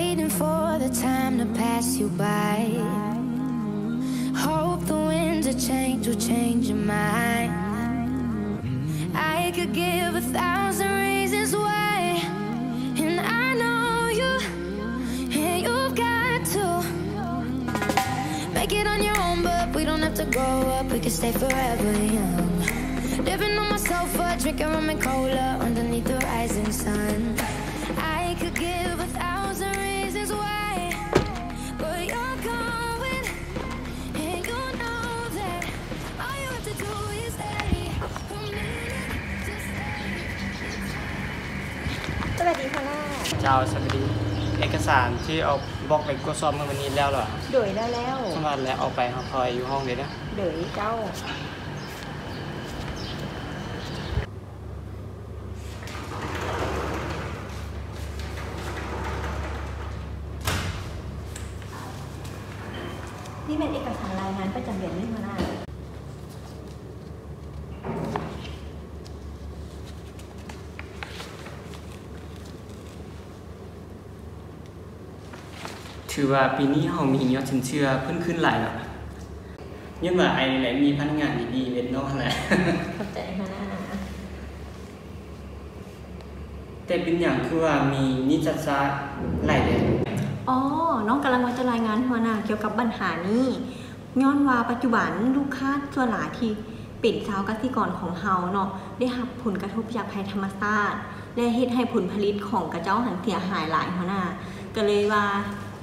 Waiting for the time to pass you by. Hope the winds of change will change your mind. I could give a thousand reasons why, and I know you, and you've got to make it on your own, but we don't have to grow up, we can stay forever young. Living on my sofa, drinking rum and cola underneath the rising sun. I could give a thousand reasons why, but you're going, and you know that all you have to do is stay. For a minute, just stay. ສະຫວັດດີຫົວໜ້າ. ເຈົ້າ ສະຫວັດດີ. ເອກະສານທີ່ອອກບອກໄປກວດສອບມື້ວັນນີ້ແລ້ວເນາະ? ໂດຍ ແລ້ວແລ້ວ. ສະຫວັດແລ້ວ ອອກໄປ ເຮົາຄ່ອຍຢູ່ຫ້ອງເດີ້. ໂດຍ ເຈົ້າ. ນີ້ແມ່ນເອກະສານລາຍງານປະຈຳເດືອນນີ້ ຫົວໜ້າ. ຖືວ່າປີນີ້ເຮົາມີຍອດສິນເຊື່ອເພີ່ມຂຶ້ນຫຼາຍເນາະ. ຍ້ອນວ່າອ້າຍນີ້ແຫຼະມີພະນັກງານດີໆເວັນນ້ອງຫັ້ນແຫຼະ. ຂອບໃຈຫົວໜ້າ. ແຕ່ເປັນຫຍັງຄືວ່າມີໜີ້ຈັດຊ້າຫຼາຍແທ້? ອໍ ນ້ອງກຳລັງວ່າຈະລາຍງານຫົວໜ້າກ່ຽວກັບບັນຫານີ້. ຍ້ອນວ່າປັດຈຸບັນລູກຄ້າສ່ວນຫຼາຍທີ່ເປັນຊາວກະສິກອນຂອງເຮົາເນາະ ໄດ້ຮັບຜົນກະທົບຈາກໄພທຳມະຊາດ ແລະ ເຮັດໃຫ້ຜົນຜະລິດຂອງຂະເຈົ້າຫັ້ນເສຍຫາຍຫຼາຍ ຫົວໜ້າ. ກະເລີຍວ່າ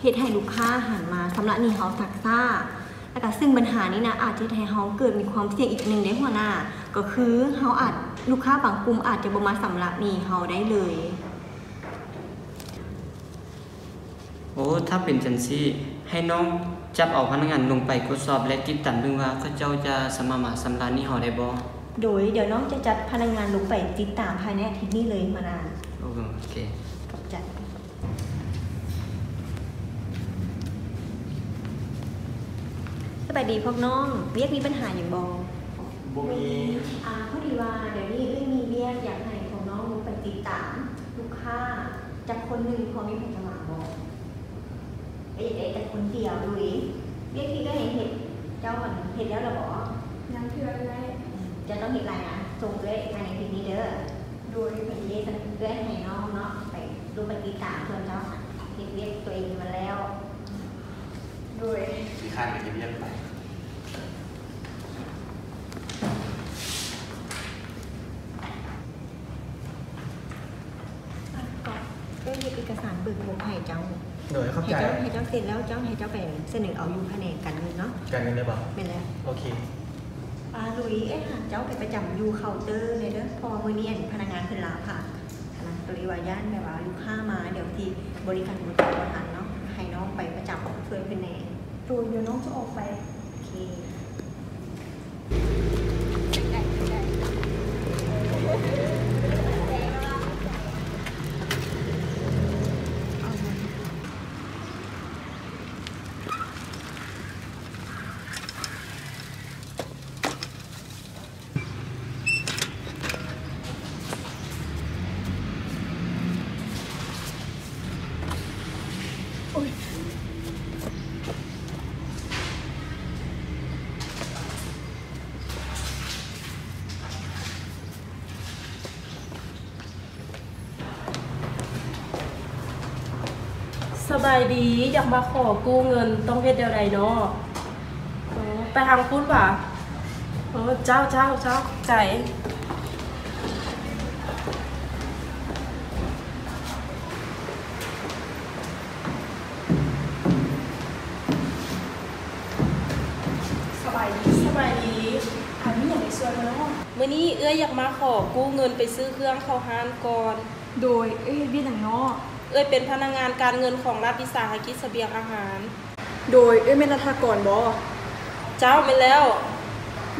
ເຮັດໃຫ້ລູກຄ້າຫັນມາຊຳລະໜີ້ເຮົາຊັກຊ້າ. ແລ້ວກະເຊິ່ງບັນຫານີ້ນະ ອາດຈະເຮັດໃຫ້ເຮົາເກີດມີຄວາມສ່ຽງອີກໜຶ່ງເດ້ ຫົວໜ້າ. ກະຄືເຮົາອາດ ລູກຄ້າບາງກຸ່ມອາດຈະບໍ່ມາຊຳລະໜີ້ເຮົາໄດ້ເລີຍ. ໂອ້ ຖ້າເປັນຈັ່ງຊີ້ ໃຫ້ນ້ອງຈັບເອົາພະນັກງານລົງໄປກວດສອບ ແລະ ຕິດຕາມເບິ່ງວ່າເຂົາເຈົ້າຈະສາມາດມາຊຳລະໜີ້ເຮົາໄດ້ບໍ່? ໂດຍ ດຽວນ້ອງຈະຈັດພະນັກງານລົງໄປຕິດຕາມພາຍໃນອາທິດນີ້ເລີຍ ຫົວໜ້າ. ໂອເຄ. ຂອບໃຈ. ສະບາຍດີພວກນ້ອງ, ວຽກມີບັນຫາຫຍັງບໍ່? ບໍ່ມີ. ອາ ພໍດີວ່າດຽວນີ້ເອື້ອຍມີວຽກ ຢາກໃຫ້ພວກນ້ອງລົງໄປຕິດຕາມລູກຄ້າຈັກຄົນໜຶ່ງ ພໍມີໃຜຈະວ່າງບໍ່? ເອີ ຢາກໄດ້ແຕ່ຄົນດຽວ. ລຸຍ, ວຽກທີ່ເອື້ອຍໃຫ້ເຮັດ ເຈົ້າເຮັດແລ້ວລະບໍ່? ຍັງເທື່ອເອື້ອຍ. ເຈົ້າຕ້ອງເຮັດລາຍງານສົ່ງເອື້ອຍພາຍໃນອາທິດນີ້ເດີ້. ໂດຍ. ເພິ່ນຊິໄດ້ເອື້ອຍໃຫ້ນ້ອງເນາະ ໄປລົງໄປຕິດຕາມ ສ່ວນເຈົ້າຫັ້ນເຮັດວຽກຕົວເອງໃຫ້ມັນແລ້ວ. ໂດຍ. ຂີ້ຄ້ານກໍເຮັດວຽກໄປ. ອາ ກໍເອື້ອຍເຮັດເອກະສານເບີກບົກໃຫ້ເຈົ້າ. ໂດຍ ຂອບໃຈ. ໃຫ້ເຈົ້າ ໃຫ້ເຈົ້າເຊັນແລ້ວ ເຈົ້າ ໃຫ້ເຈົ້າໄປສະເໜີເອົາຢູ່ພະແນກການເງິນເນາະ. ການເງິນໄດ້ບໍ່? ແມ່ນແລ້ວ. ໂອເຄ. ອາ ລຸຍ, ເອື້ອຍຫາເຈົ້າໄປປະຈຳຢູ່ເຄົາເຕີແດ່ເດີ້ ເພາະວ່າມື້ນີ້ອັນພະນັກງານເພິ່ນລາພັກຫັ້ນນະ. ກໍເລີຍວ່າຢ້ານແບບວ່າລູກຄ້າມາ ດຽວຊິບໍລິການບໍ່ທັນເນາະ, ໃຫ້ນ້ອງໄປປະຈຳຊ່ວຍເພິ່ນແດ່. ໂດຍ ດຽວນ້ອງຈະອອກໄປ. ໂອເຄ. ສະບາຍດີ, ຢາກມາຂໍກູ້ເງິນ ຕ້ອງເຮັດແນວໃດເນາະ? ອໍ ໄປທາງພຸ້ນຫວາ? ອໍ ເຈົ້າ ເຈົ້າ ເຈົ້າ ຂອບໃຈ. ສະບາຍດີ. ສະບາຍດີ. ອາ ມີຫຍັງໃຫ້ຊ່ວຍບໍ່ເນາະ? ມື້ນີ້ເອື້ອຍຢາກມາຂໍກູ້ເງິນໄປຊື້ເຄື່ອງເຂົ້າຮ້ານກ່ອນ. ໂດຍ ເອື້ອຍເຮັດວຽກຫຍັງເນາະ? ເອື້ອຍເປັນພະນັກງານການເງິນຂອງລັດວິສາຫະກິດສະບຽງອາຫານ. ໂດຍ ເອື້ອຍແມ່ນລັດຖະກອນບໍ່? ເຈົ້າ ແມ່ນແລ້ວ.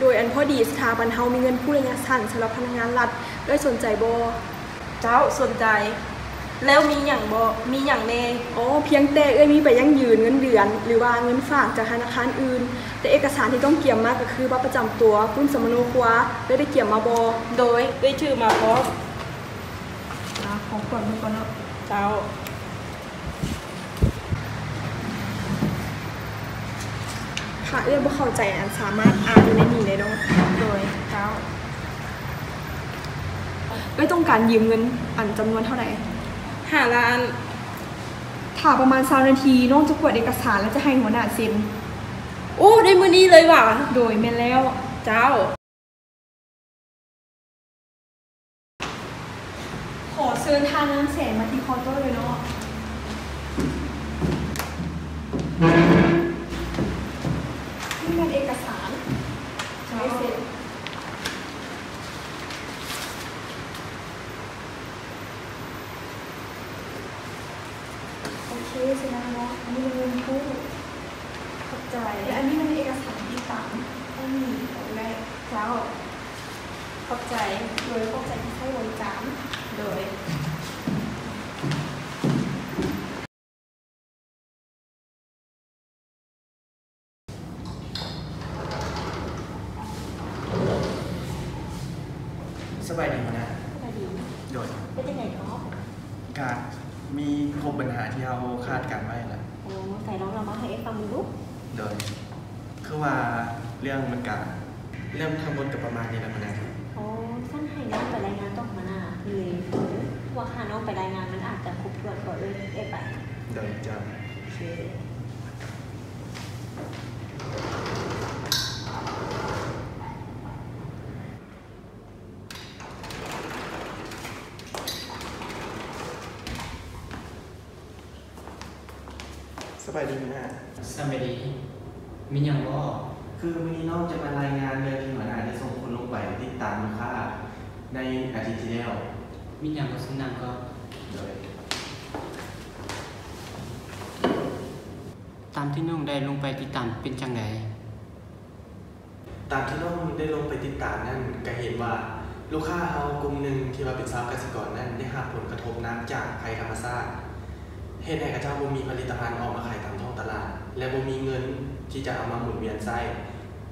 ໂດຍ ອັນ ພໍດີສະຖາບັນເຮົາມີເງິນກູ້ໄລຍະສັ້ນສຳລັບພະນັກງານລັດ, ເອື້ອຍສົນໃຈບໍ່? ເຈົ້າ ສົນໃຈ. ແລ້ວມີຫຍັງບໍ່? ມີຫຍັງແດ່? ອໍ ພຽງແຕ່ເອື້ອຍມີໃບຢັ້ງຢືນເງິນເດືອນ ຫຼືວ່າເງິນຝາກຈາກທະນາຄານອື່ນ, ແຕ່ເອກະສານທີ່ຕ້ອງກຽມມາກໍຄືບັດປະຈຳຕົວ, ປຶ້ມສຳມະໂນຄົວ, ເອື້ອຍໄດ້ກຽມມາບໍ່? ໂດຍ ເອື້ອຍຖືມາພ້ອມ. ອາ ຂໍກວດເບິ່ງກ່ອນເນາະ. ເຈົ້າ. ຖ້າເອື້ອຍບໍ່ເຂົ້າໃຈ ອັນສາມາດອ່ານຢູ່ໃນນີ້ໄດ້ເນາະ. ໂດຍ ເຈົ້າ. ເອື້ອຍຕ້ອງການຢືມເງິນ ອັນຈຳນວນເທົ່າໃດ? ຫ້າລ້ານ. ຖ້າປະມານຊາວນາທີ ນ້ອງຈະກວດເອກະສານ ແລະ ຈະໃຫ້ຫົວໜ້າເຊັນ. ໂອ້ ໄດ້ມື້ນີ້ເລີຍຫວາ? ໂດຍ ແມ່ນແລ້ວ. ເຈົ້າ. ຂໍເຊີນທ່ານນາງແສງມາທີ່ເຄົາເຕີເລີຍເນາະ. ນີ້ແມ່ນເອກະສານ ເຈົ້າ ໃບເຊັນ. ໂອເຄ ເຊັນແລ້ວເນາະ. ອັນນີ້ແມ່ນເງິນກູ້. ຂອບໃຈ. ແລະ ອັນນີ້ແມ່ນເອກະສານຕິດຕາມ. ອັນນີ້ເອົາໄວ້. ເຈົ້າ. ຂອບໃຈ. ໂດຍ ຂອບໃຈທີ່ໃຊ້ບໍລິການ. ໂດຍ. ສະບາຍດີຫົວໜ້າ. ສະບາຍດີ. ໂດຍ. ເປັນຈັ່ງໃດເນາະ? ກະມີຄົບບັນຫາທີ່ເຮົາຄາດການໄວ້ແລ້ວ. ໂອ້ ໃສລອງເລົ່າມາໃຫ້ອ້າຍຟັງເບິ່ງດູ. ໂດຍ. ຄືວ່າເລື່ອງມັນກະ ເລື່ອງທັງໝົດກະປະມານນີ້ແຫຼະຫົວໜ້າ. ໂອ້ ຊັ້ນໃຫ້ນ້ອງໄປລາຍງານຕໍ່ຫົວໜ້າເລີຍ. ວ່າຖ້ານ້ອງໄປລາຍງານ ມັນອາດຈະຄົບຖ້ວນກວ່າເອື້ອຍໄປ. ໂດຍ ເຈົ້າ. ໂອເຄ. ສະບາຍດີຫົວໜ້າ. ສະບາຍດີ. ມີຫຍັງບໍ? ຄືມື້ນີ້ນ້ອງຈະມາລາຍງານເລື່ອງທີ່ຫົວໜ້າໄດ້ສົ່ງຄົນລົງໄປຕິດຕາມລູກຄ້າໃນອາທິດທີ່ແລ້ວ. ມີຫຍັງກໍເຊີນນັ່ງກ່ອນ. ໂດຍ. ຕາມທີ່ນ້ອງໄດ້ລົງໄປຕິດຕາມເປັນຈັ່ງໃດ? ຕາມທີ່ນ້ອງໄດ້ລົງໄປຕິດຕາມນັ້ນ ກະເຫັນວ່າລູກຄ້າເຮົາກຸ່ມໜຶ່ງທີ່ວ່າເປັນຊາວກະສິກອນນັ້ນ ໄດ້ຮັບຜົນກະທົບໜັກຈາກໄພທຳມະຊາດ ເຮັດໃຫ້ເຂົາເຈົ້າບໍ່ມີຜະລິດຕະພັນອອກມາຂາຍຕາມທ້ອງຕະຫຼາດ ແລະ ບໍ່ມີເງິນທີ່ຈະເອົາມາໝູນວຽນໃຊ້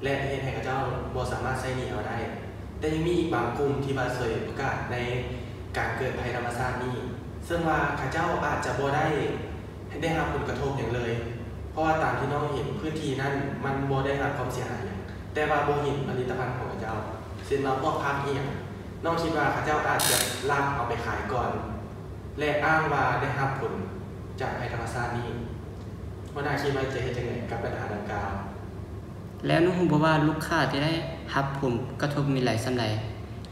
ແລະ ເຮັດໃຫ້ເຂົາເຈົ້າບໍ່ສາມາດໃຊ້ໜີ້ເຮົາໄດ້. ແຕ່ຍັງມີອີກບາງກຸ່ມທີ່ວ່າສວຍໂອກາດໃນການເກີດໄພທຳມະຊາດນີ້ ເຊິ່ງວ່າເຂົາເຈົ້າອາດຈະບໍ່ໄດ້ ໄດ້ຮັບຜົນກະທົບຫຍັງເລີຍ ເພາະວ່າຕາມທີ່ນ້ອງເຫັນ ພື້ນທີ່ນັ້ນມັນບໍ່ໄດ້ຮັບຄວາມເສຍຫາຍຫຍັງ, ແຕ່ວ່າບໍ່ເຫັນຜະລິດຕະພັນຂອງເຂົາເຈົ້າ ເຊັ່ນວ່າພວກຜັກອີ່ຫຍັງ. ນ້ອງຄິດວ່າເຂົາເຈົ້າອາດຈະລັກເອົາໄປຂາຍກ່ອນ ແລະ ອ້າງວ່າໄດ້ຮັບຜົນຈາກໄພທຳມະຊາດນີ້. ຫົວໜ້າຄິດວ່າຈະເຮັດຈັ່ງໃດກັບບັນຫາດັ່ງກ່າວ? ແລ້ວນ້ອງຮູ້ບໍ່ວ່າລູກຄ້າທີ່ໄດ້ຮັບຜົນກະທົບມີຫຼາຍສ່ຳໃດ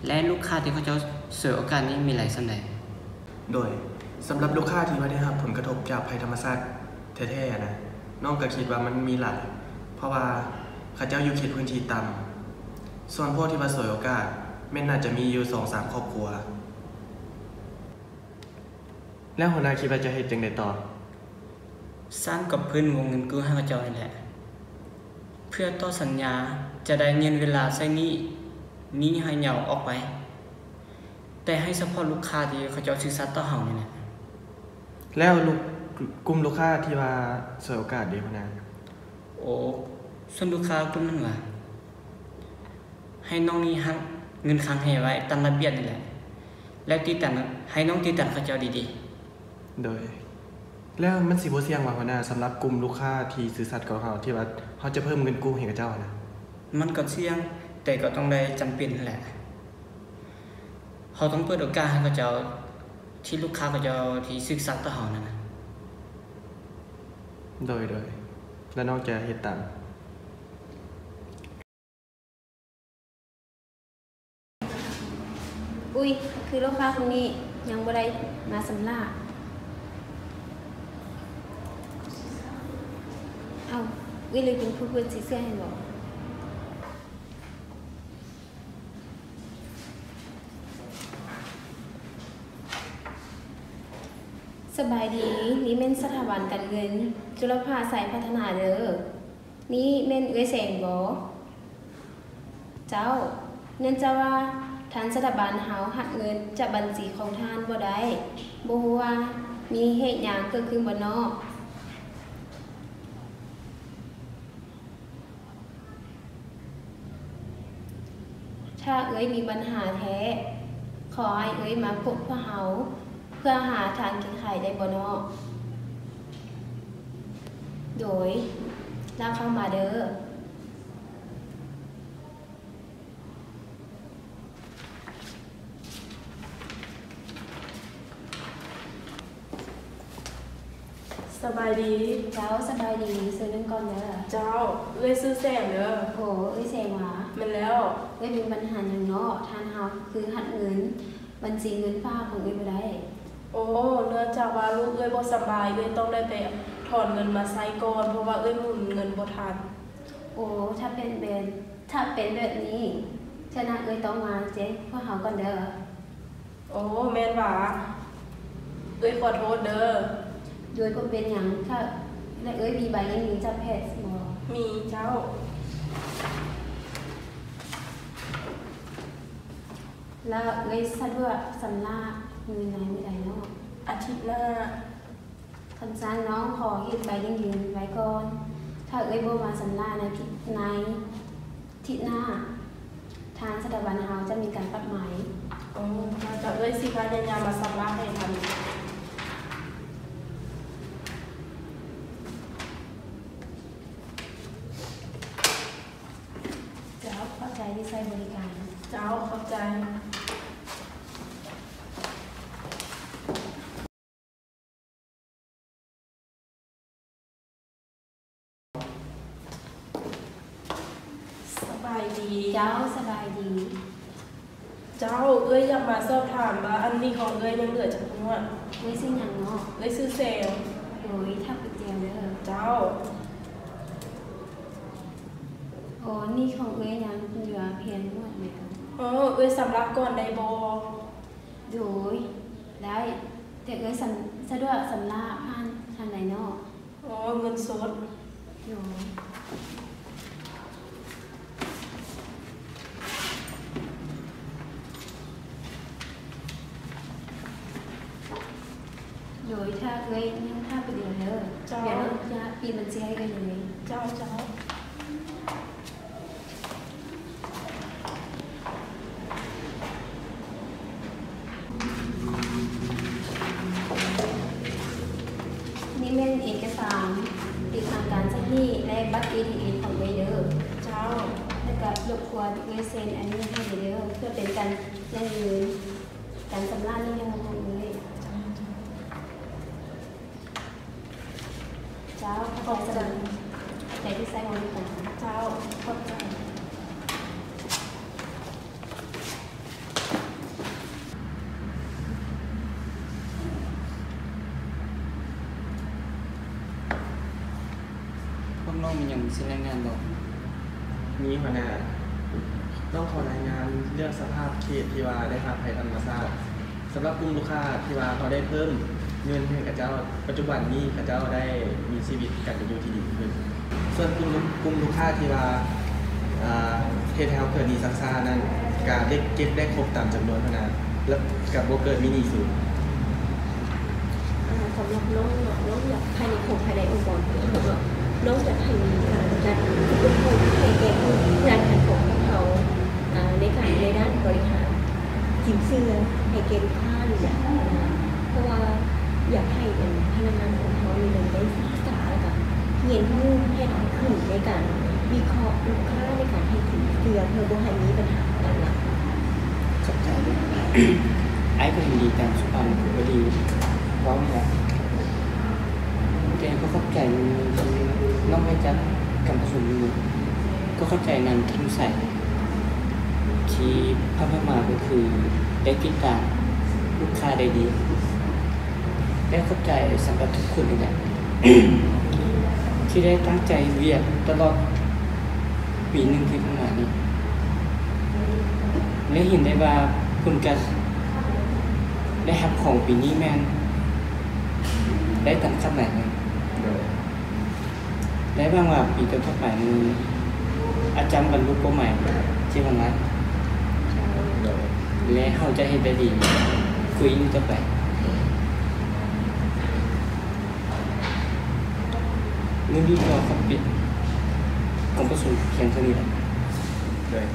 ແລະ ລູກຄ້າທີ່ເຂົາເຈົ້າສວຍໂອກາດນີ້ມີຫຼາຍສ່ຳໃດ? ໂດຍ ສຳລັບລູກຄ້າທີ່ວ່າໄດ້ຮັບຜົນກະທົບຈາກໄພທຳມະຊາດແທ້ໆນະ, ນ້ອງກະຄິດວ່າມັນມີຫຼາຍ ເພາະວ່າເຂົາເຈົ້າຢູ່ເຂດພື້ນທີ່ຕ່ຳ. ສ່ວນພວກທີ່ວ່າສວຍໂອກາດ ແມ່ນໜ້າຈະມີຢູ່ສອງສາມຄອບຄົວ. ແລ້ວຫົວໜ້າຄິດວ່າຈະເຮັດຈັ່ງໃດຕໍ່? ຊັ້ນກະເພີ່ມວົງເງິນກູ້ໃຫ້ເຂົາເຈົ້ານີ້ແຫຼະ ເພື່ອຕໍ່ສັນຍາຈະໄດ້ເຫຍື່ອນເວລາໃຊ້ໜີ້ນີ້ໃຫ້ຍາວອອກໄປ. ແຕ່ໃຫ້ສະເພາະລູກຄ້າທີ່ເຂົາເຈົ້າຊື່ສັດຕໍ່ເຮົານີ້ແຫຼະ. ແລ້ວລູກ ກຸ່ມລູກຄ້າທີ່ວ່າສວຍໂອກາດເດ ຫົວໜ້າ? ໂອ ສ່ວນລູກຄ້າກຸ່ມນັ້ນຫວາ? ໃຫ້ນ້ອງນີ້ຫັກເງິນຄ້າງແຮໄວ້ຕາມລະບຽບນີ້ແຫຼະ ແລ້ວຕິດຕາມ ໃຫ້ນ້ອງຕິດຕາມເຂົາເຈົ້າດີໆ. ໂດຍ. ແລ້ວມັນຊິບໍ່ສ່ຽງຫວາຫົວໜ້າ ສຳລັບກຸ່ມລູກຄ້າທີ່ຊື່ສັດຂອງເຮົາ ທີ່ວ່າເຮົາຈະເພີ່ມເງິນກູ້ໃຫ້ເຂົາເຈົ້າຫັ້ນນະ? ມັນກໍສ່ຽງ ແຕ່ກໍຕ້ອງໄດ້ຈຳເປັນຫັ້ນແຫຼະ. ເຮົາຕ້ອງເປີດໂອກາດໃຫ້ເຂົາເຈົ້າ ທີ່ລູກຄ້າເຂົາເຈົ້າທີ່ຊື່ສັດຕໍ່ເຮົານັ້ນນະ. ໂດຍ ໂດຍ. ແລ້ວນ້ອງຈະເຮັດຕາມ. ອຸ້ຍ ຄືລູກຄ້າຄົນນີ້ຍັງບໍ່ໄດ້ມາຊຳລະ. ເອົ້າ ເອື້ອຍເລີຍເປັນຜູ້ເປີດຊິເຊື່ອແມ່ນບໍ່? ສະບາຍດີ, ນີ້ແມ່ນສະຖາບັນການເງິນ ຈຸລະພາໄຊພັດທະນາເດີ້. ນີ້ແມ່ນເອື້ອຍແສງບໍ? ເຈົ້າ, ເນື່ອງຈາກວ່າທາງສະຖາບັນເຮົາຮັບເງິນຈາກບັນຊີຂອງທ່ານບໍ່ໄດ້, ບໍ່ຮູ້ວ່າມີເຫດຫຍັງເກີດຂຶ້ນບໍ່ເນາະ? ຖ້າເອື້ອຍມີບັນຫາແທ້, ຂໍໃຫ້ເອື້ອຍມາພົບພວກເຮົາ ເພື່ອຫາທາງແກ້ໄຂໄດ້ບໍ່ເນາະ? ໂດຍ, ລາກເຂົ້າມາເດີ້. ສະບາຍດີ. ເຈົ້າ, ສະບາຍດີ. ຊື່ໜຶ່ງກ່ອນເດີ. ເຈົ້າ, ເອື້ອຍຊື່ແສງເດີ. ໂອ້, ເອື້ອຍແສງຫວາ? ແມ່ນແລ້ວ. ເອື້ອຍມີບັນຫາຫຍັງເນາະ? ທ່ານເຮົາຄືຮັບເງິນບັນຊີເງິນຝາກຂອງເອື້ອຍບໍ່ໄດ້. ໂອ້, ເນື່ອງຈາກວ່າລູກເອື້ອຍບໍ່ສະບາຍ, ເອື້ອຍຕ້ອງໄດ້ໄປຖອນເງິນມາໃຊ້ກ່ອນ, ເພາະວ່າເອື້ອຍໝູນເງິນບໍ່ທັນ. ໂອ້, ຖ້າເປັນແບບ, ຖ້າເປັນແບບນີ້, ເທື່ອໜ້າເອື້ອຍຕ້ອງມາແຈ້ງພວກເຮົາກ່ອນເດີ. ໂອ້, ແມ່ນຫວາ? ເອື້ອຍຂໍໂທດເດີ. ໂດຍ, ບໍ່ເປັນຫຍັງ. ຖ້າ, ແລະ ເອື້ອຍມີໃບຢັ້ງຢືນຈາກແພດບໍ່? ມີເຈົ້າ. ແລ້ວເອື້ອຍສະດວກຊຳລະເງິນໃນມື້ໃດເນາະ? ອາທິດໜ້າ. ຄັນຊັ້ນນ້ອງຂໍເຮັດໃບຢັ້ງຢືນໄວ້ກ່ອນ. ຖ້າເອື້ອຍບໍ່ມາຊຳລະໃນທິດ, ໃນທິດໜ້າ, ທາງສະຖາບັນເຮົາຈະມີການປັບໃໝ. ໂອ້, ເຈົ້າ, ເອື້ອຍຊິພະຍາຍາມມາຊຳລະໃຫ້ທັນ. ເຈົ້າ, ຂອບໃຈທີ່ໃຊ້ບໍລິການ. ເຈົ້າ, ຂອບໃຈ. ສະບາຍດີ. ເຈົ້າ, ສະບາຍດີ. ເຈົ້າ, ເອື້ອຍຢາກມາສອບຖາມວ່າ ອັນໜີ້ຂອງເອື້ອຍຍັງເຫຼືອຈັກງວດ? ເອື້ອຍຊື່ຫຍັງເນາະ? ເອື້ອຍຊື່ແສງ. ໂດຍ, ຖ້າໄປແຈວເດີ. ເຈົ້າ. ໂອ້, ໜີ້ຂອງເອື້ອຍຍັງເຫຼືອພຽງງວດດຽວ. ໂອ້, ເອື້ອຍຊຳລະກ່ອນໄດ້ບໍ່? ໂດຍ, ໄດ້, ແຕ່ເອື້ອຍສະ, ສະດວກຊຳລະຜ່ານທາງໃດເນາະ? ອໍ, ເງິນສົດ. ໂດຍ. ໂດຍ, ຖ້າເອື້ອຍຍັງຖ້າໄປດຽວເດີ. ເຈົ້າ. ດຽວນ້ອງຈະປິດບັນຊີໃຫ້ເອື້ອຍເລີຍ. ເຈົ້າ, ເຈົ້າ. ນີ້ແມ່ນເອກະສານຕິດຕາມການໃຊ້ໜີ້ ແລະ ບັດເອທີເອັມຂອງເອື້ອຍເດີ. ເຈົ້າ. ແລ້ວກະລົບກວນເອື້ອຍເຊັນອັນນີ້ໃຫ້ເດີ ເພື່ອເປັນການຢັ້ງຢືນການຊຳລະໜີ້ທັງໝົດຂອງເອື້ອຍ. ເຈົ້າ, ຂອບໃຈ. ຂອບໃຈທີ່ໃຊ້ບໍລິການ. ເຈົ້າ, ຂອບໃຈ. ພວກນ້ອງມີຫຍັງຊິລາຍງານບໍ່? ມີຫົວໜ້າ. ຕ້ອງຂໍລາຍງານເລື່ອງສະພາບເຂດທີ່ວ່າໄດ້ຮັບໄພທຳມະຊາດ. ສຳລັບກຸ່ມລູກຄ້າທີ່ວ່າເຮົາໄດ້ເພີ່ມເງິນໃຫ້ເຂົາເຈົ້າ, ປັດຈຸບັນນີ້ເຂົາເຈົ້າໄດ້ມີຊີວິດການເປັນຢູ່ທີ່ດີຂຶ້ນ. ສ່ວນກຸ່ມ, ກຸ່ມລູກຄ້າທີ່ວ່າ, ເຮັດໃຫ້ເຮົາເກີດໜີ້ຊັກຊ້ານັ້ນ, ກະໄດ້ເກັບໄດ້ຄົບຕາມຈຳນວນຫັ້ນນະ, ແລ້ວກະບໍ່ເກີດມີໜີ້ສິນ. ອາ ສຳລັບນ້ອງເນາະ, ນ້ອງຢາກພາຍໃນຂອງພາຍໃນອົງກອນຂອງເຮົາເນາະ, ນ້ອງຢາກໃຫ້ມີການຈັດຝຶກອົບຮົມໃຫ້ແກ່ຜູ້ບໍລິຫານຂອງພວກເຮົາ ອາ ໃນການ ໃນດ້ານບໍລິຫານສິນເຊື່ອໃຫ້ແກ່ລູກຄ້ານີ້ແຫຼະ, ເພາະວ່າຢາກໃຫ້ອັນພະນັກງານຂອງເຮົານີ້ແມ່ນໄດ້ສຶກສາ ແລ້ວກະຮຽນຮູ້ໃຫ້ຫຼາຍຂຶ້ນໃນການວິເຄາະລູກຄ້າ ໃນການໃຫ້ສິນເຊື່ອ ເພື່ອບໍ່ໃຫ້ມີບັນຫາການລັກ. ຂອບໃຈ. ອ້າຍກໍເຫັນດີຕາມສຸພາບບຸລຸດທີ່ເວົ້ານີ້ແຫຼະ. ແຕ່ກໍຂອບໃຈທີ່ນ້ອງໄດ້ຈັດການປະຊຸມນີ້. ກໍຂອບໃຈນຳທຸກສາຍທີ່ຜ່ານມາກໍຄືໄດ້ຕິດຕາມລູກຄ້າໄດ້ດີ. ແລະ ຂອບໃຈສຳລັບທຸກຄົນນີ້ແຫຼະ ທີ່ໄດ້ຕັ້ງໃຈວຽກຕະຫຼອດ ປີໜຶ່ງທີ່ຜ່ານມານີ້ ແລະ ເຫັນໄດ້ວ່າຜົນການໄດ້ຮັບຂອງປີນີ້ແມ່ນໄດ້ຕາມຄາດໝາຍ. ໂດຍ. ແລະ ຫວັງວ່າປີຕໍ່ໆໄປນີ້ ອາຈານບັນລຸເປົ້າໝາຍທີ່ວາງໄວ້. ໂດຍ. ແລະ ເຮົາຈະເຮັດໄດ້ດີກວ່ານີ້ຕໍ່ໄປ. ມື້ນີ້ກໍຂໍປິດກອງປະຊຸມພຽງເທົ່ານີ້ແຫຼະ. ໂດຍ.